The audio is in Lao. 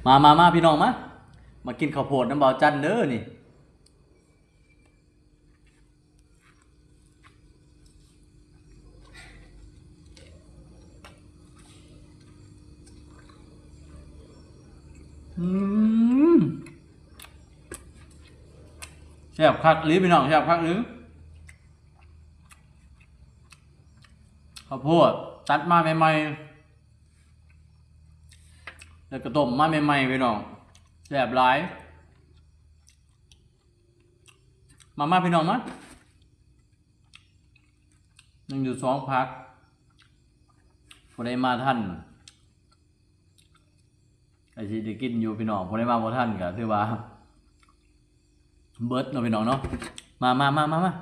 ມາ ມາ ມາ ພີ່ນ້ອງ ມາ ມາກິນເຂົ້າໂພດນຳບ່າວຈັນເດີນີ້. ອືມ ແຊບຄັກອີ່ຫຼີພີ່ນ້ອງ ແຊບຄັກອີ່ຫຼີ. ເຂົ້າໂພດຕັດມາໃໝ່ໆ ແລ້ວກໍຕົ້ມມາໃໝ່ໆ ພີ່ນ້ອງ ແຊບຫຼາຍ. ມາ ມາ ພີ່ນ້ອງ ມາ ຍັງຢູ່ສອງຜັກ ຜູ້ໃດມາທັນກໍຊິໄດ້ກິນຢູ່ພີ່ນ້ອງ ຜູ້ໃດມາບໍ່ທັນກໍຖືວ່າເບິດເນາະພີ່ນ້ອງເນາະ. ມາ ມາ ມາ ມາ ມາ